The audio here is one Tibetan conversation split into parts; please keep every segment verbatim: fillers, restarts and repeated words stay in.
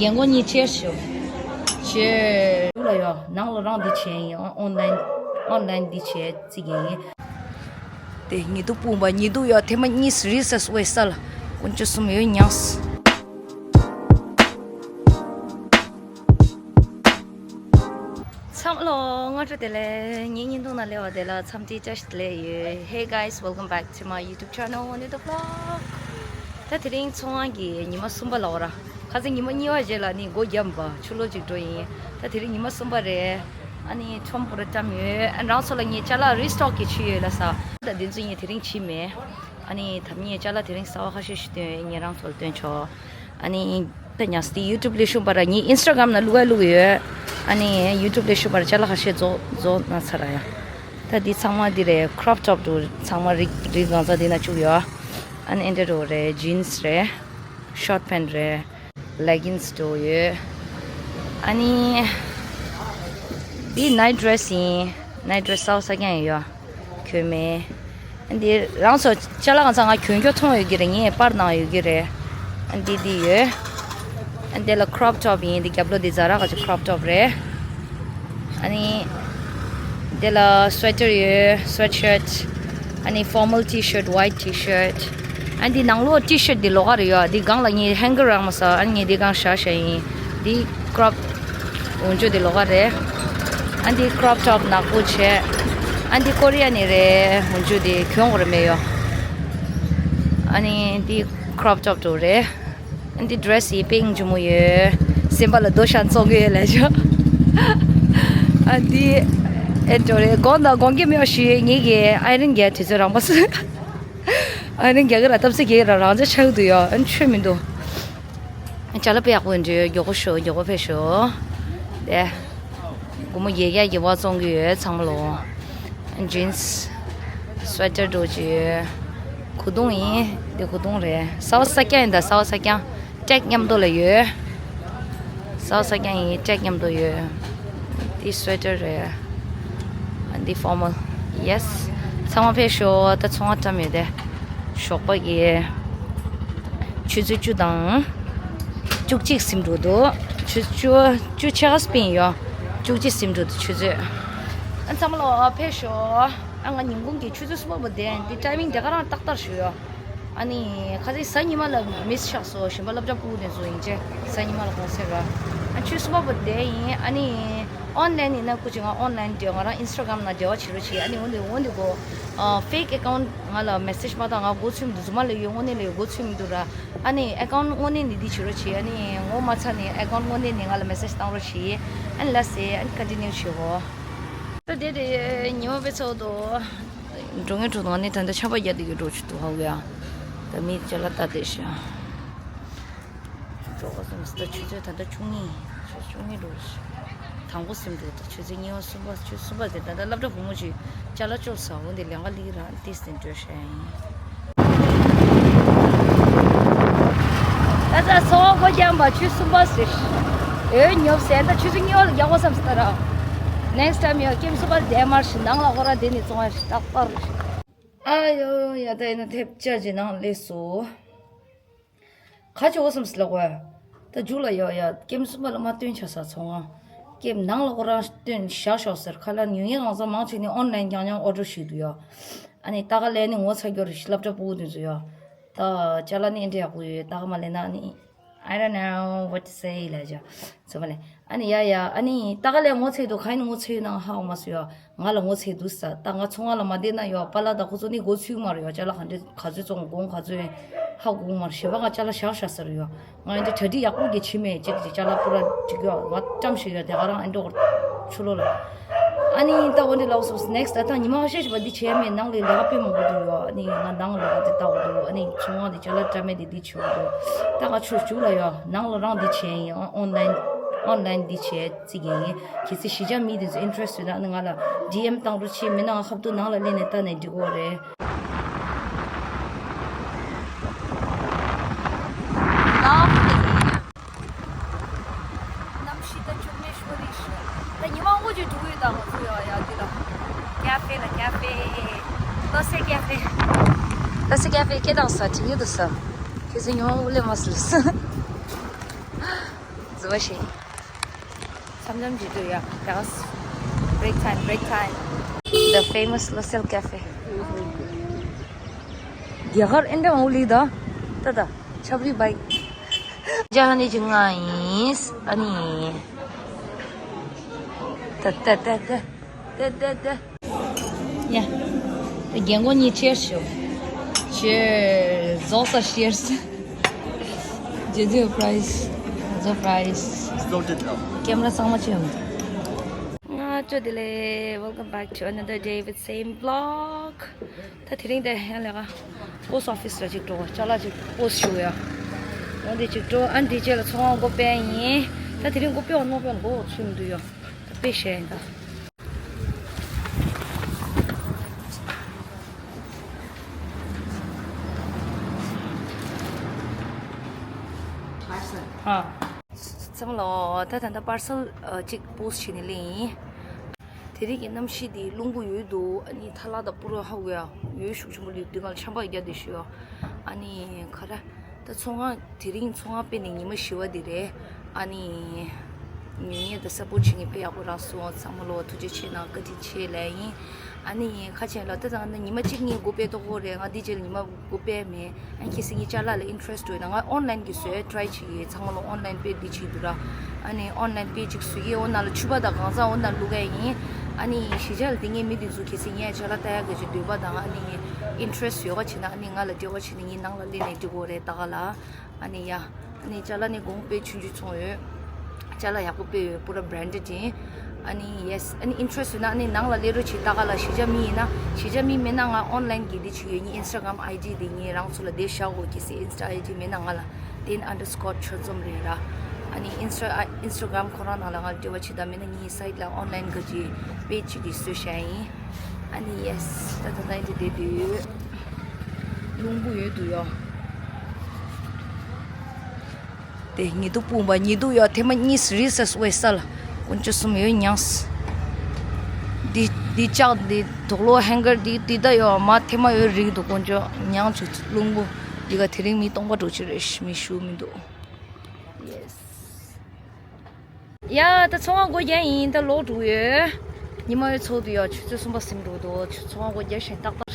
རྒན་གོག་གཉིས་ཆེར་ཞུ། ཆེར་ལ་ཡོད། ནང་ལ་རང་འདི་བྱས་ཡིན། ཨོན་ལན་ཨོན་ལན་འདི་བྱས་བརྩི་གི་ཡིན། དེ་ཉི་གདུགས་སྤུངས་པ་ཉི་གདུགས་ཡོད། ཐེངས་མ་གཉིས་རིས་སུ་བས་ས་ལ་དཀོན་མཆོག་གསུམ་ཡོད་མྱངས། འཚམས་ལོ་སྔ་དྲོ་བདེ་ལེགས། ངའི་བརྙན་ཐུང་ནང་སླེབས་པ་དེ་ལ་འཚམས་འདྲི་བཀྲ་ཤིས་བདེ་ལེགས་ཡོད། Hey guys, welcome back to my YouTube channel, One with the Vlog. ད་དེ་རིང་ཚོང་ཁང་གི་ཉི་མ་གསུམ་པ་ལ་འོ་ར། ཁ་སང་ཉི་མ་གཉིས་པ་རྗེས་ལ་ནི་སྒོ་བརྒྱབ་པ་ཆུ་ལོག་ཅིག་འགྲོ་ཡིན། ད་དེ་རིང་ཉི་མ་གསུམ་པ་རེད། ཨ་ནི་ཁྲོམ་པོ་ར་བཀྲམ་ཡོད། ཨ་རང་ཚོ་ལ་ངས་ཅ་ལག་རི་སི་ཊོག་གི་བྱས་ཡོད་ལ་ས། ད་དེ་ཚོ་ངས་དེ་རིང་བྱས་མེད། ཨ་ནི་ད་ངས་ཅ་ལག་དེ་རིང་གསར་པ་ཁ་ཤས་ཤིག་བཏོན་ཡོད། ངས་རང་ཚོ་ལ་སྟོན་ཆོག་ཨ་ནི་ད་ཉག་སྟེ་ཡུ་ཊུབ་ལས་ཤུགས་པ་ར་ངས་ཨིན་སི་ཊ་གྷ་རམ་ནང་བླུག་ཡ་བླུག་ཡོད། ཨ་ནི་ཡུ་ཊུབ་ལས་ཤུགས་པ་ར་ཅ་ལག་ཁ་ཤས་རྫོགས་རྫོགས་ན་ཚར་ཡ། ད་འདི་ཚང་མ་འདི་རེད། ཁྲོབ་ཊོབ་འདུག་ཚང་མ་རིགས་རིགས་གང་ཚ་འདི་ན་བཅུག་ཡོད། ཨ་ནི་ཨེ་འདྲ་འདྲ་བོ་རེད། ཇིན་སི་རེད། ཤོར་ཊི་ཕེན་ཊི་རེད། ལེ་གིན་སི་འདྲ་བོ་ཡོད། ཨ་ནི་འདི་ནའིཊ་ཌི་རེ་སི་ཡིན། ནའིཊ་ཌི་རེ་སི་གསར་པ་གསར་རྐྱང་ཡིན་ཡོད། གྱོན་མེད། འདི་རང་ཚོ་ཅ་ལག་ང་ཚང་ང་གྱོན་གྱོན་མཐོང་ཡོད་ཀྱི་རེད། ངས་པར་ནང་ཡོད་ཀྱི་རེད། འདི་འདི་ཡོད། འདི་ལ་ཁྲོབ་ཊོབ་ཡིན། འདི་རྒྱབ་ལོགས་འདི་ཛ་ར་ག་ཅིག་ཁྲོབ་ཊོབ་རེད། ཨ་ནི་འདི་ལ་སུ་ཝེ་ཊར་ཡོད། སུ་ཝེ་ཊི་ཤར་ཊི། ཨ་ནི་ཕོར་མལ་ཊི་ཤར་ཊི། ཝའིཊ་ཊི་ཤར་ཊི། ཨ་ནི་འདི་ནང་ལོགས་ཊི་ཤར་ཊི་འདི་ལོགས་ཀ་རེད་ཡོད། འདི་སྒང་ལ་ངས་ཧེང་གར་རང་མ་ས། ཨ་ནི་ངས་འདི་སྒང་བཞག་བཞག་ཡིན། འདི་ཁྲོབ་འོན་ཆོ་དེ་ལོགས་ཀ་རེད། ཨ་འདི་ཁྲོབ་ཊོབ་ནག་པོ་བྱས། ཨ་འདི་ཀོ་རི་ཡ་ནས་རེད། འོན་ཆོ་དེ་གྱོན་དགོས་རེད་མེད་ཡོ། ཨ་ནི་འདི་ཁྲོབ་ཊོབ་འགྲོ་རེད། ཨ་འདི་ཌི་རེ་སི་ཡི་པིང་ཇི་མོ་ཡོད། སེམས་པ་ལ་རྡོ་ཤ་བཙོང་གི་ཡོད་ལས་ཆོ། ཨ་འདི་ཨེ་འགྲོ་རེད། དགོང་དག་དགོང་གི་མེད་ཞུ་ཡས་ངེད་ཀྱི་ཨའི་རན་རྒྱག་དུས་ཚོད་རང་པ་སུ། ཨའི་རན་རྒྱག་གི་ར་སྟབས་ཚེ་རྒྱག་གི་ར་རང་ཚོ་ཆགས་འདུག་ཡོ། ཨ་ཆོས་མི་འདུག་ཅ་ལག་དཔེ་ཡག་པོ་ཡིན་འདྲ། མགྱོགས་པོ་ཤོག་མགྱོགས་པོ་ཕེབས་ཤོག་དེ་སྒོར་མོ་བརྒྱད་བརྒྱ་བརྒྱད་བརྒྱ་བཙོང་གི་ཡོད་ཚང་མ་ལོ། ཇིན་སི། སུ་ཝེ་ཊར་འདྲ་བོ་ཅིག་ཡོད། གོས་ཐུང་ཡིན། དེ་གོས་ཐུང་རེད། གསར་པ་གསར་རྐྱང་ཡིན་ད། གསར་པ་གསར་རྐྱང་། ཊེག་མཉམ་དུ་ལ་ཡོད། གསར་པ་གསར་རྐྱང་ཡིན། ཊེག་མཉམ་དུ་ཡོད། དེ་སུ་ཝེ་ཊར་རེད། ཨ་འདི་ཕོར་མལ། ཡེ་སི། ཚང་མ་ཕེབས་ཤོག་ད་ཚོང་བཀྲམ་ཡོད་དེ། ཞོགས་པ་གི་ཆུ་ཚོད་བཅུ་དང་། བཅུ་གཅིག་ཟིན་འགྲོ་འདུག་ཆུ་ཚོད་བཅུ་བཅུ་ཕྱེད་ཀ་སྤིན་ཡོད། བཅུ་གཅིག་ཟིན་འགྲོ་འདུག་ཆུ་ཚོད། ཨ་ཚང་མ་ལོ་ཕེབས་ཤོག་ཨ་ང་ཉིན་གུང་གི་ཆུ་ཚོད་གསུམ་པ་བདེ་འདི་ཊའི་མིང་དེ་ག་རང་ཏག་ཏག་ཞུ་ཡོད། ཨ་ནི་ཁ་སང་གཟའ་ཉི་མ་ལ་མིས་ཆགས་སོ། གཞན་པ་སློབ་གྲྭ་ཕྲུ་གུ་དེ་ཚོ་ཡིན་ཅེ་གཟའ་ཉི་མ་ལ་གུང་སེང་ར། ཨ་ཆུ་ཚོད་གསུམ་པ་བདེ་ཡིན། ཨ་ནི་ཨོན་ལན་ཡིན་ན་སྐུ་མཁྱེན་ང་ཨོན་ལན་འབྲེལ། ང་རང་ཨིན་སི་ཊ་གྷ་རམ་ནང་འབྲེལ་བ་བྱེད་རོགས་བྱེད། ཨ་ནི་འོན་ཏེ་འོན་ཏེ་གོ་ཕེག་ཨེ་ཀའུན་ཊི་ང་ལ་མེ་སེཇ་མ་བཏང་། ང་མགོ་ཚོས་མི་འདུག་རྫུན་མ་ལས་ཡོད་དངོས་གནས་ལས་ཡོད་མགོ་ཚོས་མི་འདུག་ར། ཨ་ནི་ཨེ་ཀའུན་ཊི་དངོས་གནས་ནི་འདི་བྱེད་རོགས་བྱེད། ཨ་ནི་ངོ་མ་ཚ་ནི་ཨེ་ཀའུན་ཊི་དངོས་གནས་ནི་ང་ལ་མེ་སེཇ་བཏང་རོགས་བྱེད། ཨ་ནི་ལ་སེ་ཨ་ནི་ཀོན་ཊི་ནིའུ་བྱེད་གོ་ད་དེ་དེ་ཉི་མ་དཔེ་ཚོགས་འདུག་འགྲོ་ངེས་འགྲོ་འདུག་ཨ་ནི་ད་ལྟ་ཆར་པ་རྒྱག་བསྡད་ཀྱི་འགྲོ་ཆུ་འདུག་ཧ་གོ་ཡ། ད་མི་ཅ་ལག་ལྟ་བསྡད་ཤག་འགྲོ་བ་སོང་ཟེར། ད་ཆུ་ཚོད་ད་ལྟ་བཅུ་གཉིས། ཆུ་ཚོད་བཅུ་གཉིས་འགྲོ་རེད། དང་པོ་ཟིན་འགྲོ། ད་ཆུ་ཚོད་གཉིས་པ་གསུམ་པ་ཆུ་གསུམ་པ་ཟིན། ད་ལྟ་སློབ་གྲྭ་བུ་མོ་ཅིག་ཅ་ལག་བཅོལ་ས་འོ་འདི་ལེན་ག་ལི་ར་ཏིས་ཏིན་འགྲོ་ཤ་ཡིན། ད་ད་སོ་གོ་རྒྱམ་པ་ཆུ་གསུམ་པ་ཟེར། འོད་ཉོབ་ཟེར། ད་ཆུ་ཚོད་གཉིས་པ་ལ་རྒྱག་པ་བསམ་ཟེར་ད་ར། ནེགསི་ཊའིམ་ཡ་ཀེམ་གསུམ་པ་དེ་མར་ཞིག་ནང་ལ་ཁོ་ར་དེ་ནི་བཙོང་ཡ་ཞིག་རྟག་པར། ཨ་ཡོ་ཡ་ད་ཡིན་ན་ཐེབས་ཆ་ཅི་ནང་སླེབས་སོ། ཁ་ཆེ་བོ་བསམ་སི་ལ་གོ་ཡ། ད་རྒྱུགས་ལ་ཡོ་ཡ་ཀེམ་གསུམ་པ་ལ་མ་སྟོན་ཆ་ས་ཚོང་ང་། ཀེམ་ནང་ལ་ཁོ་རང་སྟོན་བཞག་ཤོག་ཟེར། ཁ་ལ་ཉུང་ཉུང་ང་ཚོ་མང་ཆེ་ནི་ཨོན་ལན་རྐྱང་རྐྱང་ཨོ་ཌར་ཞིག་འདུག་ཡོ། ཨ་ནི་ད་ག་ལས་ནི་ངོ་ཚ་རྒྱུ་རེད་ཤི་སློབ་གྲྭ་ཕྲུ་གུ་དེ་ཚོ་ཡོ། ད་ཅ་ལག་ནི་འདྲ་ཡག་པོ་ཡོད། ད་ག་མ་ལས་ན་ནི། I don't know what to say ལ་ཅ། ཚོ་མ་ལས། ཨ་ནི་ཡ་ཡ་ཨ་ནི་ད་ག་ལས་ངོ་ཚ་འདུག་ག་ཡིན་ངོ་ཚ་ཡོད་ན་ཧ་གོ་མ་སོང་ཡོ། ང་ལ་ངོ་ཚ་འདུག་ས། ད་ང་ཚོང་ཁང་ལ་མ་བསྡད་ན་ཡོ། པཱ་ལགས་དང་ཁོ་ཚོ་ནི་མགོ་ཚོས་མ་རེད་ཡོ། ཅ་ལག་ག་འདྲ་ག་ཚོད་བཙོང་དགོས་ག་ཚོད་ཧ་གོ་མ་རེད། ཞེ་པ་ང་ཅ་ལག་བཞག་བཞག་ཟེར་ཡོ། ང་ཡིན་ད་གྲ་སྒྲིག་ཡག་པོ་གི་བྱེད་མེད་ཅིག་ཅིག་ཅ་ལག་པུ་ར་སྒྲིག་ཡོ། ང་བཀྲམ་ཞིག་ཡོ་དེ་ག་རང་ཨེ་འགྲོ་ཆུ་ལོག་ལ། ཨ་ནི་ད་འོ་འདི་ལོག་སོང་ནེགསི་ཊ་ད་ཉི་མ་ཁ་ཤས་ཤིག་པ་འདི་བྱས་མེད། ནང་ལས་ལས་ཀ་དཔེ་མང་པོ་འདུག་ཡོ། ཨ་ནི་ང་ནང་ལས་ཀ་འདི་ལྟ་བ་འདུག་ཨ་ནི་ཚོང་ཁང་འདི་ཅ་ལག་བཀྲམ་མེད་འདི་འདི་བྱེད་པ་འདུག་ད་ང་ཆུ་བྱུག་ལ་ཡོ། ནང་ལ་རང་འདི་བྱས་ཡིན། ཨོན་ལན་ཨོན་ལན་འདི་བྱས་བརྩི་གི་ཡིན། གལ་སྲིད་གཞིས་ཆགས་མི་དེ་ཚོ་ཨིན་ཊ་རེ་སི་ཊི་ཡོད་ན་ཨ་ནི་ང་ལ་ཌི་ཨེམ་བཏང་རོགས་བྱེད། མིན་ན་ང་ཁ་ཐུག་ནང་ལ་སླེབས་ནས་ལྟ་ནས་འགྲིག་གོ་རེད། གནམ་གཤིས་ད་ཆུ་མེད་ཤོ་རི་ཤོ། ད་ཉི་མ་དངོས་ཀྱི་འགྲོ་གི་ཡོད་ད་ང་ཚོ་ཡ་ཡ་འདི་ལ། ཀ་ཧྥེ་ལ་ཀ་ཧྥེ། ལོ་སེ་ཀ་ཧྥེ། ལོ་སེ་ཀ་ཧྥེ་སྐད་གྲགས་ས་དྲི་ཡོད་དུ་ས། ཁྱེད་ཚོ་ཉི་མ་དངོས་སླེབས་མ་སོང་ལ་ས། བཟོ་བ་ཞིག་མཚམས་མཚམས་ཀྱི་དུས་ཡ། That was break time, break time. The famous Lucille Cafe. རྒྱ་གར་ཨེ་འདྲ་འོ་ལི་ད། ད་ད། ཆབ་རི་བའི། ཇ་ཧ་ནི་ཅི་ང་ཡིན། ཨ་ནི། ད་ད་ད་ད། ད་ད་ད། ཡ། རྒན་གོག་གཉིས་ཆེར་ཞོག་ཆེར་རྫོགས་ས་ཤེར་ས། ཇེ་ཇེ་ཕ་རའི་ཛི། ཇོ་ཕ་རའི་ཛི། Sorted out. ཀེམ་ར་གཙང་མ་ཅི་ཡོང་། ང་ཅོ་དེ་ལེ། Welcome back to another day with same vlog. ད་དེ་རིང་དེ་ཡང་ལས་ཀ་པོ་སི་ཊི་ཨོ་ཕི་སི་ལ་ཅིག་འགྲོ། ཅ་ལག་ཅིག་པོ་སི་ཊི་ཞུ་ཡ། འོ་འདི་ཅིག་འགྲོ། ཨ་འདི་རྗེས་ལ་ཚོང་ཁང་སྒོ་ཕྱེ་ཡིན། ད་དེ་རིང་སྒོ་ཕྱེ་བ་ནོར་ཕྱེ་བ་མགོ་ཚོས་མི་འདུག་ཡ། ད་དཔེ་ཞན་ཡིན་ད། ཨ། ཚང་མ་ལོ། ད་ད་ལྟ་པར་སལ་ཨ་གཅིག་པོ་སི་ཊི་བྱས་ནས་སླེབས་ཡིན། དེ་རིང་གི་གནམ་གཤིས་འདི་རླུང་བུ་ཡོད་འདུག་ཨ་ནི་ཐ་ལག་དང་པུ་རོ་ཧ་གོ་ཡ། ཡོད་ཤུགས་ཆེན་པོ་སླེབས་འདུག་ང་ལ་ཆམ་པ་རྒྱག་བསྡད་ཤག་ཨ་ནི་ག་རེ། ད་ཚོང་ཁང་དེ་རིང་ཚོང་ཁང་དཔེ་ནས་ཉི་མ་བཞི་པ་འདི་རེད། ཨ་ནི། ཉོ་མཁན་དང་སཔོར་ཊི་བྱེད་མཁན་དཔེ་ཡག་པོ་རག་སོང་། ཚང་མ་ལོ་ཐུགས་རྗེ་ཆེ་གནང་། བཀའ་དྲིན་ཆེ་ལབ་ཡིན། ཨ་ནི་ཁ་ཆེན་ལ་ད་ང་ཉི་མ་གཅིག་གཉིས་སྒོ་ཕྱེ་ཐུབ་ཀྱི་རེད། ང་འདི་རྗེས་ལ་ཉི་མ་སྒོ་ཕྱེ་མེད། ཨ་ནི་ཁྱེད་ཚོ་གཉིས་ཅ་ལག་ལ་ཨིན་ཊི་རེ་སི་ཊི་ཡོད་ན། ང་ཨོན་ལན་གྱི་བཟོས་ཊི་རའེ་བྱེད་ཀྱི་ཡོད། ཚང་མ་ལོ་ཨོན་ལན་དཔེ་འདི་བྱེད་འདུག་ར། ཨ་ནི་ཨོན་ལན་དཔེ་གཅིག་བཟོས་ཀྱི། འོ་ན་ལ་ཕྱུ་པ་དང་གང་ཟག་འོ་ན་བླུག་གི་ཡིན། ཨ་ནི་གཞིས་ཆགས་ལ་བསྡད་མཁན་མི་འདི་ཚོ་གལ་སྲིད་ངས་ཅ་ལག་ལྟ་ཡག་གི་ཅིག་འདོད་པ་དང་། ཨ་ནི་ཨིན་ཊི་རེ་སི་ཊི་ཡོད་པ་བྱེད་ན། ཨ་ནི་ང་ལ་འབྲེལ་བ་བྱེད་ན་ངས་ནང་ལ་སླེབས་ནས་འགྲིག་གི་རེད་ད་ག་ལ། ཨ་ནི་ཡ། ཨ་ནི་ཅ་ལག་ནི་གོང་དཔེ་ཆུང་ཆུང་ཚོང་ཡོད། ཅ་ལག་ཡག་པོ་དཔེ་ཡོད། པུ་ར་བྷ་རན་ཌེཌ་ཡིན། ཨ་ནི་ཡེ་སི། ཨ་ནི་ཨིན་ཊི་རེ་སི་ཊི་ཡོད་ན་ཨ་ནི་ནང་ལ་སླེབས་རོགས་བྱེད་ད་ག་ལ། གཞིས་ཆགས་མི་ཡིན་ན། གཞིས་ཆགས་མི་མིན་ན་ང་ཨོན་ལན་གྱི་འདི་བྱེད་ཀྱི་ཡོད། ངའི་ཨིན་སི་ཊ་གྷ་རམ་ཨའི་ཌི་འདི་ངས་རང་ཚོ་ལ་འདི་བཞག་གོ། གལ་སྲིད་ཨིན་སི་ཊ་ཨའི་ཌི་མེད་ན། ང་ལ་ཏེན་ཨན་ཌར་སི་ཀོར་ཆོས་འཛོམས་རེད་ར། ཨ་ནི་ཨིན་སི་ཊ་ཨ་ཨིན་སི་ཊ་གྷ་རམ་ཁོ་རང་ནང་ལ་ང་འབྲེལ་བ་བྱེད་ད། མེད་ན་ངའི་སའིཊ་ལ་ཨོན་ལན་ག་ཅིག་པེ་ཇི་ཅིག་གི་བཟོས་བཞག་ཡིན། ཨ་ནི་ཡེ་སི། ད་ད་ད་འདི་བསྡད་དུས་རླུང་བུ་ཡོད་འདུག་ཡོ། དེ་ཉི་གདུགས་སྤུངས་པ། ཉི་གདུགས་ཡོད། ཐེངས་མ་གཉིས་རེས་སུ་བས་ས་ལ་དཀོན་མཆོག་གསུམ་ཡོད་མྱངས། འདི་འདི་ལྕགས་འདི་དུག་ལོག་ཧེང་གར་འདི་འདི་ད་ཡོད་མ། ཐེངས་མ་ཡོད་རིག་འདུག་དཀོན་མཆོག་མྱངས་བྱུང་རླུང་བུ། འདི་ག་དེ་རིང་མི་སྟོང་པ་འགྲོ་ཆེ་རེད། མི་ཞུ་མི་འདུག་ཡེ་སི། ཡ། ད་ཚོང་ཁང་སྒོ་རྒྱག་ཡིན། ད་ལོག་འགྲོ་ཡོད། ཉི་མ་ཡོད་ཚོགས་འདུ་ཡོད། ཆུ་ཚོད་གསུམ་པ་ཟིན་འགྲོ་འདུག་ཆུ་ཚོང་ཁང་སྒོ་རྒྱག་བཞིན་ཏག་ཏག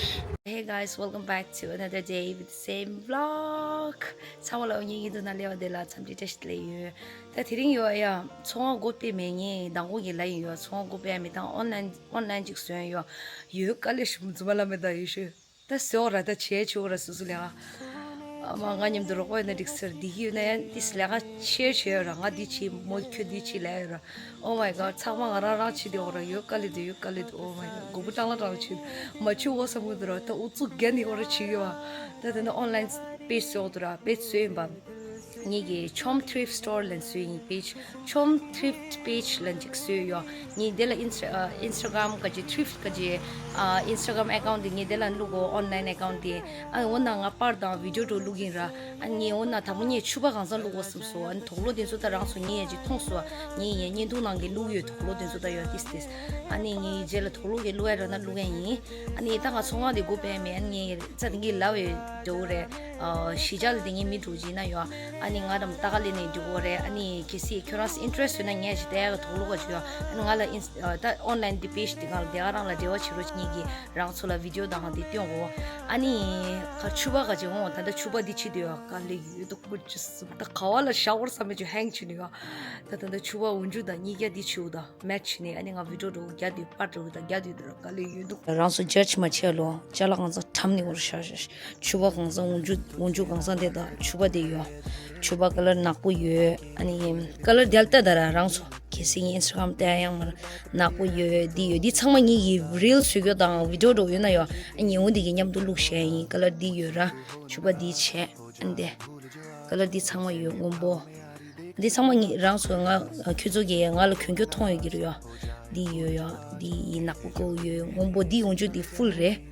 Hey guys, welcome back to another day with the same vlog. ཚང་མ་ལ་ངའི་ཡིན་དུ་ན་ལེ་བ་དེ་ལ་འཚམས་འདྲི་བཀྲ་ཤིས་བདེ་ལེགས་ཡོད། ད་དེ་རིང་ཡོད་ཡ། ཚོང་ཁང་སྒོ་ཕྱེ་མེད། ངས་མདང་དགོང་གི་ལ་ཡིན་ཡོད། ཚོང་ཁང་སྒོ་ཕྱེ་མེད། ད་ཨོན་ལན་ཨོན་ལན་ཅིག་བཟོས་ཡོད། ཡོད་དཀའ་ལས་ཞིག་མ་འཛུམ་པ་ལ་མེད་ད་ཡོད་ཤོད། ད་ཟེར་བ་ར། ད་བྱས་ཆོག་ར། སོ་སོ་ལས་ཀ་ཨ་མ་ང་མཉམ་དུ་རོགས་པ་ཡོད་ན་འགྲིག་ཟེར། འདི་གི་ཡོད་ན་ཡང་ཏིས་ལས་ཀ་ཆེར་བྱས་ཡོད་ར། ང་འདི་བྱེད་མོ་ཁྱོད་འདི་བྱེད་ལས་ཡོད་ར། Oh my god, ཚང་མ་ང་རང་རང་བྱེད་དེ་འོ་ར། ཡོད་དཀའ་ལས་འདུག་ཡོད་དཀའ་ལས་འདུག Oh my god, མགོ་བོ་སྐྲང་ལ་སྐྲང་ལ་བྱེད། མ་བྱེད་འོ་བསམ་གི་འདུག་ར། ད་ཨུ་ཚུགས་རྒྱག་ནི་འོ་ར་བྱེད་གི་བ། ད་ད་ནི་ཨོན་ལན་པེཇ་བཟོས་འོ་འདུག་ར། པེཇ་བཟོས་ཡིན་པ། ངེད་ཀྱི་ཆོམ་ཐི་རིཕ་སི་ཊོར་ལན་བཟོས་ཡིན། པེཇ་ཆོམ་ཐི་རིཕ་པེཇ་ལན་ཅིག་བཟོས་ཡོད། ངས་དེ་ལ་ཨིན་སི་ཨ་ཨིན་སི་ཊ་གྷ་རམ་ག་ཅི་ཐི་རིཕ་ག་ཅི་ཨ་ཨིན་སི་ཊ་གྷ་རམ་ཨེ་ཀའུན་ཊི་དེ་ངས་དེ་ལ་བླུག་གོ། ཨོན་ལན་ཨེ་ཀའུན་ཊི་དེ། ཨ་འོ་ན་ང་པར་དང་བི་ཌི་ཡོ་འགྲོ་བླུག་གིན་ར། ཨ་ངས་འོ་ན་དང་པོ་ངས་ཕྱུ་པ་གང་ཟག་བླུག་གོ་བསམ་སོང་། ཨ་ནི་དུག་ལོག་དེ་ཚོ་ད་རང་སོ་ངས་ཡ་ཅིག་མཐོང་སོང་། ངས་ཡ་བརྙན་ཐུང་ནང་གི་བླུག་ཡོད། དུག་ལོག་དེ་ཚོ་ད་ཡོད་ཏིས་ཏིས། ཨ་ནི་ངས་རྗེས་ལ་དུག་ལོག་གི་བླུག་ཡ་ར་ན་བླུག་ཡ་ཡིན། ཨ་ནི་ད་ང་ཚོང་ཁང་དེ་སྒོ་ཕྱེ་མེད། ཨ་ནི་ངས་ཙ་དེ་གི་ལབ་ཡོད་འགྲོ་གི་རེད། ཨ་གཞིས་ཆགས་ལ་དེ་ངའི་མི་འགྲོ་གི་ན་ཡོད། ཨ་ནི་ང་རང་ལྟ་ག་ལེན་ནས་འགྲོ་གི་རེད། ཨ་ནི་གལ་སྲིད་ཁྱོད་རང་ཨིན་ཊི་རེ་སི་ཊི་ཡོད་ན་ངས་ཞིག་ལྟ་ཡག་གི་དུག་ལོག་ག་ཅིག་ཡོད། ཨ་ནི་ང་ལ་ཨིན་ཨ་ད་ཨོན་ལན་འདི་པེཇ་འདི་ང་ལ་དེ་ག་རང་ལ་འབྲེལ་བ་བྱེད་རོགས་གྱིས། ངེད་ཀྱིས་རང་ཚོ་ལ་བི་ཌི་ཡོ་དང་དེ་སྟོན་གོ། ཨ་ནི་ཁ་ཕྱུ་པ་ག་ཅིག་འོང་། ད་ལྟ་ཕྱུ་པ་འདི་ཕྱི་དུ་ཡོད། དཀའ་ལས་ཡོད་དུ་ཀུ་ཅི་སུ་ད་ག་བ་ལ་བཞག་བར་བསམ་མེད་ཅིག་ཧེང་བྱེད་ནས་ཡོད། ད་ད་ལྟ་ཕྱུ་པ་འོན་ཇུ་དང་གཉིས་ཀ་འདི་ཕྱུ་པ་དང་མེ་ཆི་ཆི་ནས། ཨ་ནི་ང་བི་ཌི་ཡོ་འགྲོ་རྒྱག་དུས་པར་འགྲོ་དང་རྒྱག་དུས་དེར་དཀའ་ལས་ཡོད་འདུག་རང་ཚོ་ཇ་ཇི་མ་བྱས་ལོ། ཅ་ལག་གང་ཚང་ཁྲམ་ནི་འོར་ཤ་ཤ། ཕྱུ་པ་གང་ཚང་འོན་ཇུ་འོན་ཇུ་གང་ཚང་དེ་དང་ཕྱུ་པ་དེ་ཡོད། ཕྱུ་པ་ཀ་ལར་ནག་པོ་ཡོད། ཨ་ནི་ཀ་ལར་དེ་ལྟ་ད་ར་རང་ཚོ་གལ་སྲིད་ངའི་ཨིན་སི་ཊ་གྷ་རམ་ལྟ་ཡང་མར་ནག་པོ་ཡོད། འདི་ཡོད། འདི་ཚང་མ་ངེད་ཀྱི་རིལ་བཟོ་རྒྱུ་དང་བི་ཌི་ཡོ་འགྲོ་ཡོད་ན་ཡོད། ཨ་ནི་འོན་དེ་གི་མཉམ་དུ་བླུགས་བཞག་ཡིན། ཀ་ལར་འདི་ཡོད་ར། ཕྱུ་པ་འདི་བྱས། ཨ་ནི་དེ་ཀ་ལར་འདི་ཚང་མ་ཡོད། སྔོན་པོ། འདི་ཚང་མ་ངེད་རང་ཚོ་ང་ཁྱོད་ཚོ་གིས་ང་ལ་གྱོན་གྱོན་མཐོང་ཡོད་ཀྱི་རེད་ཡོད། འདི་ཡོད་ཡོད། འདི་ཡི་ནག་པོ་ཀོ་ཡོད། སྔོན་པོ་འདི་འོན་ཆུ་འདི་ཕུལ་རེད།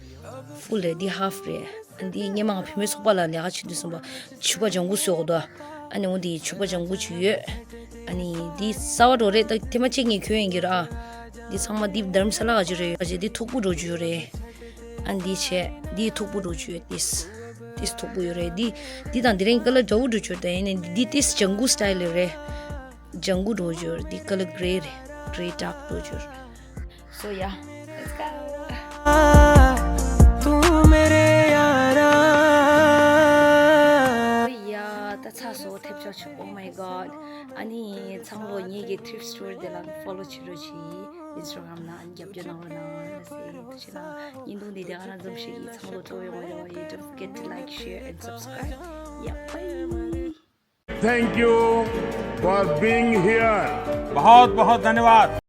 ཕུལ་རེད། འདི་ཧཱཕ་རེད། ཨ་འདི་སྔོན་མ་ང་བུད་མེད་ཚོགས་པ་ལ་ལས་ཀ་བྱེད་དུས་ཙམ་པ་ཕྱུ་པ་ལྗང་གུ་བཟོས་འོ་དོ། ཨ་ནི་འོ་འདི་ཕྱུ་པ་ལྗང་གུ་ཅིག་ཡོད། ཨ་ནི་འདི་གསར་པ་འགྲོ་རེད། ད་ཐེངས་མ་གཅིག་ངས་གྱོན་ཡིན་གྱི་ར། འདི་ཚང་མ་འདི་དྷ་རམ་ས་ལ་ག་ཅིག་རེད། ག་ཅིག་འདི་མཐུག་པོ་འགྲོ་རྒྱུ་རེད། ཨ་འདི་བྱས་འདི་མཐུག་པོ་འགྲོ་རྒྱུ་ཡོད། ཏིས་ཏིས་མཐུག་པོ་ཡོད་རེད། འདི་འདི་དང་འདི་རིང་ཀ་ལར་འདྲ་བོ་འགྲོ་རྒྱུ་རེད། ད་ཡིན་ནའི་འདི་ཏིས་ལྗང་གུ་སི་ཊའིལ་ཡོད་རེད། ལྗང་གུ་འགྲོ་འབྱོར། འདི་ཀ་ལར་གྷེ་རེད། གྷེ་རེ་ཌརཀ་འགྲོ་འབྱོར། So yeah, let's go. तू मेरे यारा ཡ། ད་ཚ་སོ་ཐེབས་ཆག་ཆུ། Oh my god. ཨ་ནི་ཚང་མ་ངེད་ཀྱི་thrift store དེ་ལ་ཕོ་ལོ་བྱེད་རོགས་གྱིས། Instagram ནང་རྒྱབ་སྐྱོར་གནང་རོགས་གནང་། ལ་སེ་ཐུགས་རྗེ་གནང་། བརྙན་ཐུང་འདི་དེ་ག་རང་འཛོམས་ཤིག་གི། ཚང་མ་ཐུགས་ཡོང་བ་ཡོང་བ་ཡིན། Don't forget to like, share and subscribe. Yeah, bye. Thank you for being here. बहुत बहुत धन्यवाद।